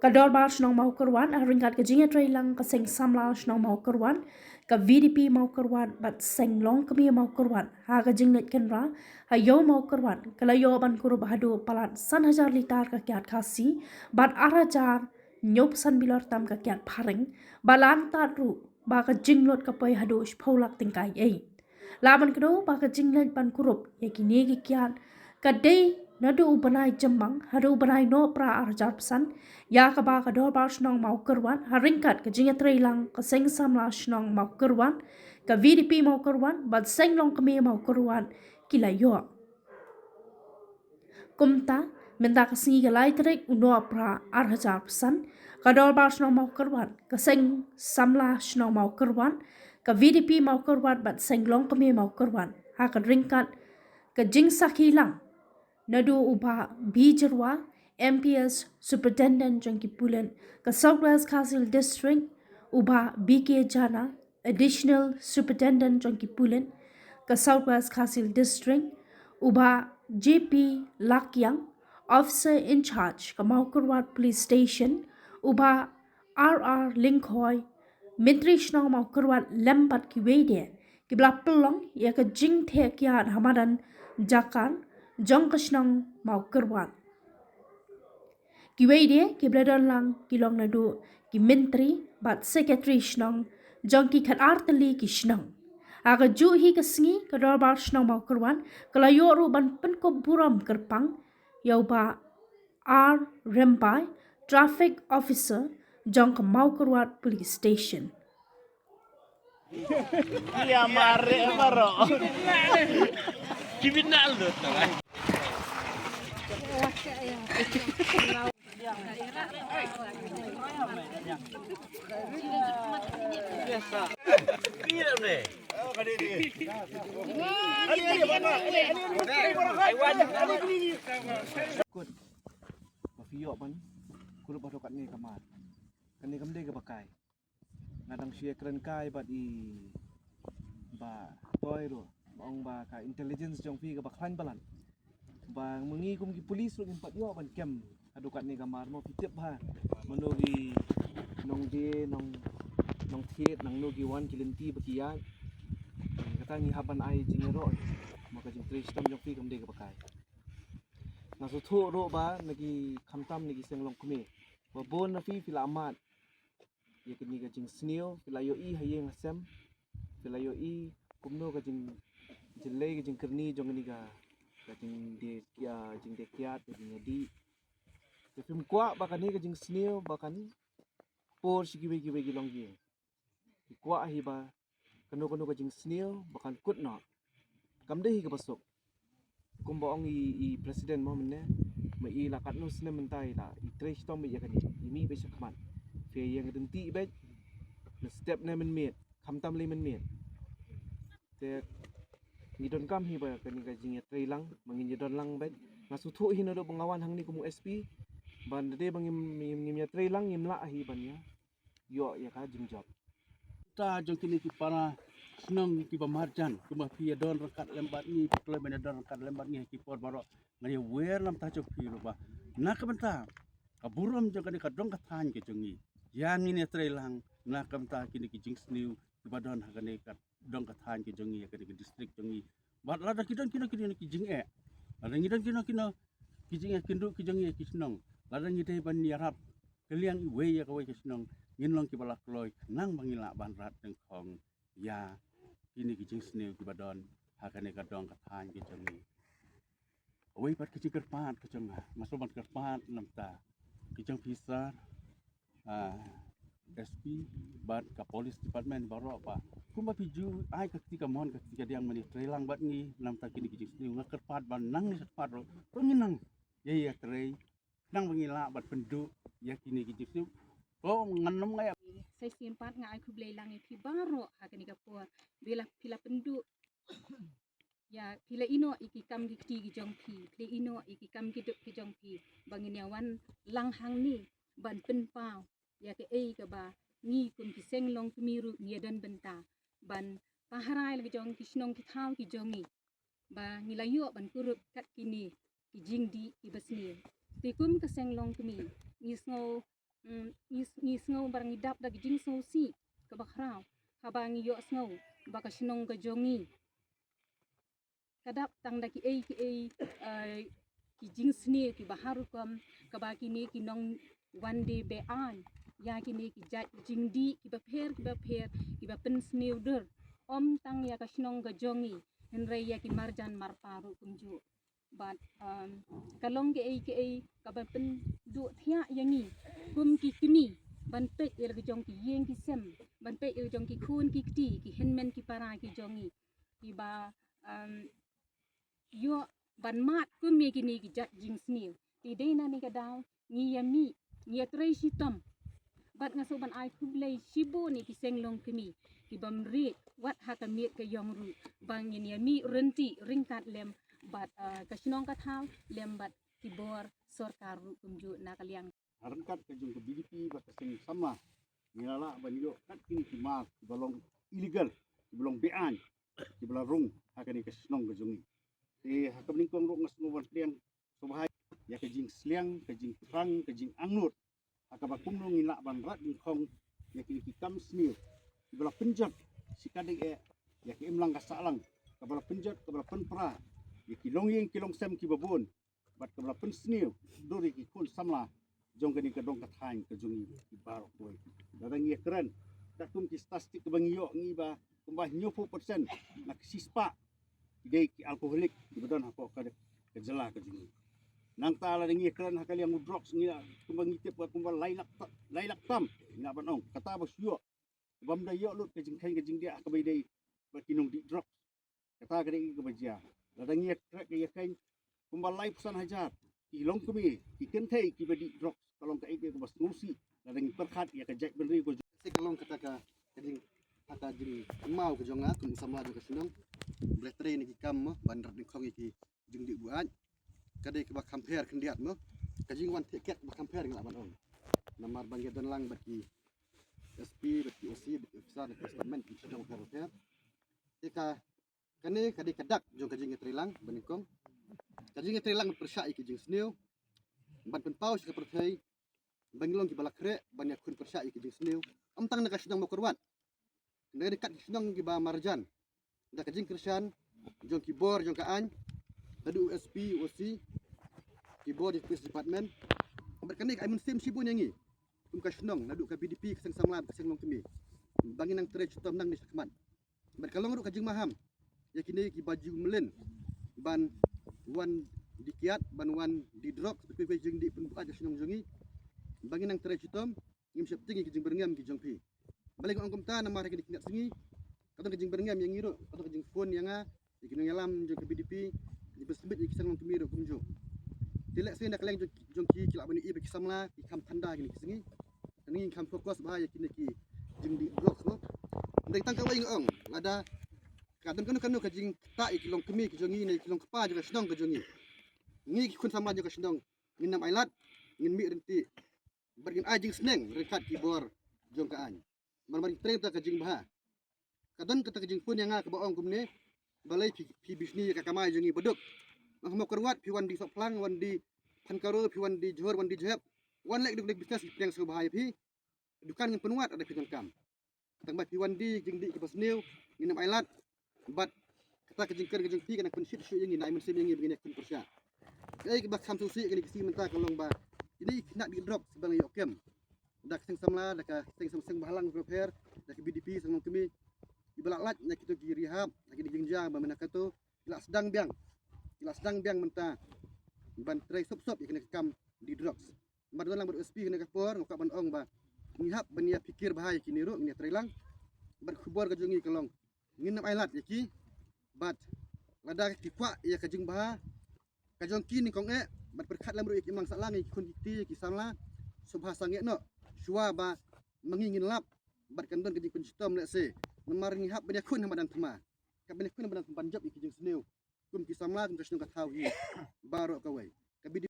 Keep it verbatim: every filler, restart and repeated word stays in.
Ka Dorbar Shnong Mawkyrwat, ha ryngkat ka jingïatreilang ka Seng Samla Shnong Mawkyrwat, ka V D P Mawkyrwat bad Seng Longkmie Mawkyrwat, ha ka jingleit kynrad ha Ïew Mawkyrwat, ka la ïoh ban kurup haduh palat san hajar litar ka kiad Khasi bad ar hajar hynñiewphew san bilor tam ka kiad phareng, bad la antad ruh ba ka jinglut ka poi haduh shiphew lak tyngka eiei. La ban kdew ba ka jingleit ban kurup ïa kine ki kiad ka dei naduh u bnai Jymmang haduh u bnai Nohprah ar hajar arphew san, ïa kaba ka Dorbar Shnong Mawkyrwat ha ryngkat ka jingïatreilang ka Seng Samla Shnong Mawkyrwat, ka V D P Mawkyrwat bad Seng Longkmie Mawkyrwat ki la ïoh. Kumta, mynta ka sngi ka lai tarik u Nohprah ar hajar arphew san, ka Dorbar Shnong Mawkyrwat, ka Seng Samla Shnong Mawkyrwat, ka V D P Mawkyrwat bad Seng Longkmie Mawkyrwat, ha ka ryngkat ka jingsakhi lang naduh u Bah B Jyrwa, M P S Superintendent jong ki pulit ka South West Khasi Hills District, u Bah B K Jana, Additional Superintendent jong ki pulit ka South West Khasi Hills District, u Bah J P Lakiang, Officer in Charge ka Mawkyrwat Police Station, u Bah R R Lyngkhoi, Myntri Shnong Mawkyrwat, lem bad kiwei de kiba la pynlong ïa ka jingtheh kiad ha madan jaka jong ka shnong Mawkyrwat. Kiwei de kiba la don lang ki long naduh ki myntri bad secretary shnong jong ki khatar tylli ki shnong. Ha kajuh hi ka sngi ka Dorbar Shnong Mawkyrwat ka la ïoh ruh ban pynkup burom kyrpang ïa u Bah R Rymbai, Traffic Officer jong ka Mawkyrwat Police Station. Ïa mareh baroh. Kibit na lu. Kut. Ba phi ïoh ban kurup haduh katne ka mar. Kane kam dei kaba kai. Nga dang shu ïakren kai bad i Bah Toi ruh, ba ong ba ka intelligence jong phi kaba khlaiñ palat. Ba ma ngi kum ki police ruh ngim pat ïoh ban kem haduh katne ka mar, mo phi tip bha mano ki nongdie, nong, nongthied, nangno ki wan ki lynti ba ki ïaid. Kata ngi hap ban ai jingïaroh, mo ka jingtrei shitom jong phi kam dei kaba kai. Nga sngewthuh ruh ba na ki, khamtam na ki seng longkmie, ba bun na phi phi la mad ïa kane ka jingsniew, phi la ïohi ha ïing ha sem, phi la ïohi kumno ka jing, jingïaleh ka jingkyrni jong kane ka, ka jingdie, ïa, jingdie kiad, ka jingïadih. Te phim kwah ba kane ka jingsniew ba kan por sha kiwei kiwei ki longïing. Phi kwah hi ba kano kano ka jingsniew ba kan kut noh. Kam dei hi kaba suk. Kumba ong i, i president mo mynne, ma i la katno snem mynta i la, i trei shitom beit ïa kane, i mih beit shakhmat. Phi ïeng ryntih beit, mynstep ne mynmiet, khamtam lei mynmiet. Te ngi donkam hi ba kane ka jingïatreilang, ma ngin ïa don lang beit. Nga sngewthuh hi naduh ba nga wan hangne kum u S P, ba da dei ba ngim, ngim, ngim ïatreilang ngim lah hi ban ïa ïoh ïa ka jingjop. Ta jong kine ki para shnong kiba marjan, kumba phi ïa don ryngkat lem bad ngi, phi kloi ban ïa don ryngkat lem bad ngi ha ki por baroh. Nga ïa wer namar ta jong phi ruh ba na ka bynta ka burom jong kane ka dong ka thaiñ ka jong ngi, ïa ngin ïatreilang na ka bynta kine ki jingsniew kiba don ha kane ka dong ka thaiñ ka jong ngi, ha kane ka district jong ngi. Bad lada ki don kino kino ki jingeh, lada ngi don kino kino ki jingeh kynduh ki jong ngi ki shnong, lada ngi dei ban ïarap ka liang iwei ïa kawei ka shnong, ngin long kiba la kloi khnang ba ngin lah ban rat nyngkong ïa kine ki jingsniew kiba don ha kane ka dong ka thaiñ ka jong ngi. Kawei pat ka jingkyrpad ka jong nga, nga sngewbha ban kyrpad namar ta ki jong phi sir, ah, S P bad ka police department baroh ba kumba phi ju ai ka kti kamon ka kti kadiang ban ïatreilang bad ngi namar ta kine ki jingsniew, nga kyrpad ba nang ngi kyrpad ruh to ngin nang ïa ïatrei nang ba ngi lah ban pynduh ïa kine ki jingsniew. Ko ngan nym nga ïa. Sa shisien pat nga ai khublei lang ïa phi baroh ha kane ka por ba la phi la pynduh ïa phi la ïehnoh ïa ki kam ki kti ki jong phi, phi la ïehnoh ïa ki kam ki duk ki jong phi ba ngin ïa wan lang hangne ban pynpaw ïa kaei kaba ngi kum ki seng longkmie ruh ngi ïa don bynta ban pahara ïa la ki jong ki shnong ki thaw ki jong ngi ba ngi la ïoh ban kurup kat kine ki jingdih kiba sniew. Te kum ka seng longkmie ngi sngew mm, ngi, ngi sngew ba ngi dap da ki jingsngewsih kaba khraw haba ngi ïohsngew ba ka shnong ka jong ngi ka dap tang da kiei kiei, eh, ki jingsniew kiba har rukom, kaba kine ki nongwan die be-aiñ ïa kine ki jait jingdih kiba pher kiba pher kiba pynsniew dur, ym tang ïa ka shnong ka jong ngi, hynrei ïa ki marjan marpa ruh kumjuh. Bad, um, ka long kiei kiei kaba pynduh thiah ïa ngi kum ki kmie ban peit ïa la ka jong ki ïing ki sem, ban peit ïa la ka jong ki khun ki kti, ki hynmen ki para ki jong ngi kiba, um, ïoh ban mad kum ïa kine ki jait jingsniew. Te dei na kane ka daw ngi ïa mih, ngi ïa trei shitom. Bad nga sngewbha ban ai khublei shibun ïa ki seng longkmie ki bym rieh wat ha ka miet ka ïong ruh ba ngin ïa mih ryntih ryngkat lem bad, eh, ka shnong ka thaw lem bad ki bor sorkar ruh kumjuh na ka liang. Ryngkat ka jong ka B D P bad ka seng samla ngi la lah ban ïoh kat kine ki mar kiba long illegal, kiba long be-aiñ, kiba la rung ha kane ka shnong ka jong ngi. Te ha kaba nyngkong ruh nga sngewbha ban pdiang sngewbha ïa ka jingsliang, ka jingthrang, ka jingangnud ha kaba kumno ngin lah ban rat dyngkhong ïa kine ki kam sniew kiba la pynjot shi katdei eh ïa ka imlang ka sahlang, kaba la pynjot, kaba la pynpra ïa ki longïing ki longsem kiba bun, bad kaba la pynsniew dur ïa ki khun samla jong kane ka dong ka thaiñ ka jong ngi baroh kawei. Lada ngi ïa kren katkum ki statistik kaba ngi ïoh ngi ba kumba hynñiewphew percent na ki shispah ki dei ki alcoholic kiba don hapoh ka, ka jylla ka jong ngi. Nangta lada ngi ïa kren ha ka liang u drugs ngi la kumba ngi tip ba kumba lai lak ta-, lai lak tam ngi lah ban ong kata ba shu ïoh bym da ïoh lut ka jingkheiñ ka jingdiah kaba ïadei bad ki nongdih drugs. Kata ka dei kaba jia. Lada ngi ïa trei ka ïa kheiñ kumba laiphew san hajar ki longkmie ki kynthei kiba dih drugs, ka long kaei kaei kaba sngewsih lada ngi pyrkhat ïa ka jaitbynriew ka jong. Te ka long kata ka, ka jing, kata ka jingkynmaw ka jong nga kum u samla jong ka shnong. Ba la trei na ki kam mo ban rat nyngkong ïa ki jingdih buaid. Ka dei kaba kham pher khyndiat mo. Ka jingwan thiah kiad kaba kham pher ngi lah ban ong. Namar ba ngi don lang bad ki S P, bad ki O C, bad ki officer na ki department ki shnong pher pher. Te ka, kane ka dei ka dak jong ka jingïatreilang ba nyngkong. Ka jingïatreilang ban pyrshah ïa ki jingsniew, ban pynpaw sha ka pyrthei ba ngi long kiba la khreh ban ïakhun pyrshah ïa ki jingsniew. Ym tang na ka shnong Mawkyrwat, hynrei kat ki shnong kiba marjan, da ka jingkyrshan jong ki bor jong ka aiñ, naduh u S P, u O C, ki bor jong ki police department. Bad kane ka ai mynsiem shibun ïa ngi kum ka shnong, naduh ka B D P, ka seng samla, ka seng longkmie, ba ngin nang trei shitom nangne shakhmat. Bad ka long ruh ka jingmaham ïa kine kiba ju mlien ban wan dih kiad, ban wan dih drugs, bad kiwei kiwei jingdih pynbuaid ka shnong jong ngi, ba ngin nang trei shitom, ngim sheptieng ïa ki jingbyrngem ki jong phi. Balei nga ong kumta? Namar ha kine ki miet sngi ka don ka jingbyrngem ïa ngi ruh, ka don ka jingphone ïa nga ïa ki nongïalam jong ka B D P, ki pynsmit ïa ki seng longkmie ruh kumjuh. Te lehse na ka liang jong, jong ki, ki lah ban ïohi ba ki samla ki kham thanda kine ki sngi. Te ngi kham focus bha ïa kine ki jingdih drugs mo. Hynrei tang kawei nga ong, lada ka don kano kano ka jingktah ïa ki longkmie ki jong ngi ne ki longkpa jong ka shnong ka jong ngi, ngi ki khun samla jong ka shnong ngin ym ailad, ngin mih ryntih bad ngin ai jingsneng ryngkat ki bor jong ka aiñ. Mar mar ngi trei ta ka jingbha. Ka don kata ka jingphone ïa nga kaba ong kumne, balei phi, phi bishni ïa ka kamai jong ngi baduk? Nga ha Mawkyrwat phi wan dih sohphlang, wan dih phankaro, phi wan dih jhur, wan dih jhep, wan leh duk duk business, phi pdiang sngewbha ïa phi. Dukan ngin pynwad lada phi donkam. Tang ba phi wan dih jingdih kiba sniew, ngin ym ailad. Bad kata ka jingkren ka jong phi ka nang pynshit shuh ïa ngi, nang ai mynsiem ïa ngi ba ngin ïakhun pyrshah. Kaei kaba kham sngewsih kane ka sngi mynta ka long ba kine ki khynnah dih drugs ba ngi ïoh kem, da ka seng samla, da ka seng sam, seng bhalang pher pher, da ka B D P, seng longkmie, kiba la lait na kito ki rehab, na kine ki jingjia ba mynta kato ki la sdang biang, ki la sdang biang mynta ban trei sop sop ïa kane ka kam dih drugs. Bad don lang bad u S P kane ka por, nga kwah ban ong ba ngi hap ban ïa phikir bha ïa kine ruh, ngin ïa trei lang. Bad khubor ka jong ngi ka long, ngin ym ailad ïa ki. Bad lada ki kwah ïa ka jingbha ka jong ki nyngkong eh, bad pyrkhat lem ruh ïa ki imlang sahlang, ïa ki khun ki kti, ïa ki samla, sngewbha sangeh noh shuwa ba ma ngi ngin lap bad kan don ka jingpynshitom lehse. Namar ngi hap ban ïakhun ha madan thma. Ka ban ïakhun ha madan thma ban jop ïa ki jingsniew kum ki samla, kum ka shnong ka thaw hi. Baroh kawei ka B D P